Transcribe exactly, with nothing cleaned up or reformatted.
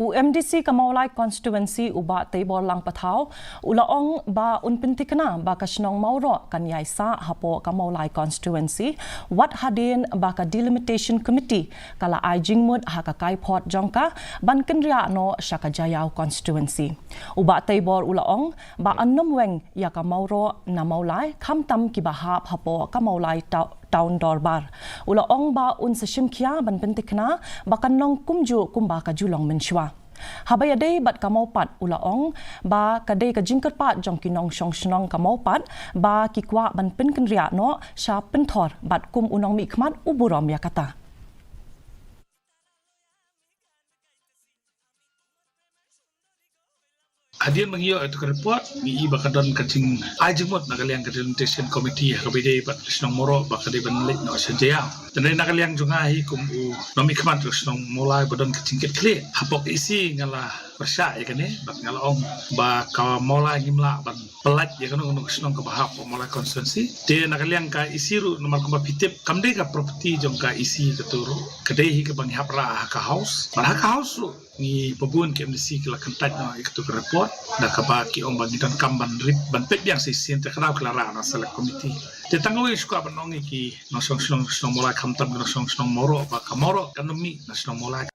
U MDC ka Mawlai Constituency u Bah Teibor Langpathaw u la ong ba un pynthikna ba ka shnong Mawroh kan ïai sah hapoh ka Mawlai Constituency wat hadien ba ka Delimitation Committee ka la ai jingmut ha ka kaiphod jong ka ban kynriah noh sha ka Jaïaw Constituency. U Bah Teibor u la ong ba yn ym weng ïa ka Mawroh na Mawlai khamtam kiba hap hapoh ka Mawlai Town Dorbar. U la ong ba un sa shim khia ban pynthikna ba kan long kumjuh kumba ka ju long mynshuwa. Haba ïadei bad ka Mawpat u la ong ba ka dei ka jingkyrpad jong ki nongshong shnong ka Mawpat ba ki kwah ban pynkynriah noh sha pynthor bad kum u nongmihkhmat u burom ïa kata. Hadien ba ngi ïoh ïa ka report ngi i ba ka don ka jing ai jingmut na ka liang ka Delimitation Committee ha kaba ïadei bad ka shnong Mawroh ba ka dei ban leit noh sha Jaïaw. Te na ka liang jong nga hi kum u nongmihkhmat ka shnong Mawlai ba don ka jingkitkhlieh hapoh ka EC nga la pyrshah ïa kane bad nga la ong ba ka Mawlai ngim lah ban pyllait ïa kano kano ka shnong kaba hap hapoh Mawlai Constituency. Te na ka liang ka EC ruh namar kumba phi tip kam dei ka property jong ka EC kato ruh, ka dei hi kaba ngi hap rah ha ka House. Bad ha ka House ruh ngi ba bun ki MDC ki la kyntait noh ïa kato ka report da kaba ki ong ba ngi donkam ban rip ban peit biang shisien, te ka daw ki la rah na Select Committee. Te tang kawei shuwa ban ong ïa ki nongshong shnong shnong Mawlai khamtam ki nongshong shnong Mawroh ba ka Mawroh kan ym mih na shnong Mawlai.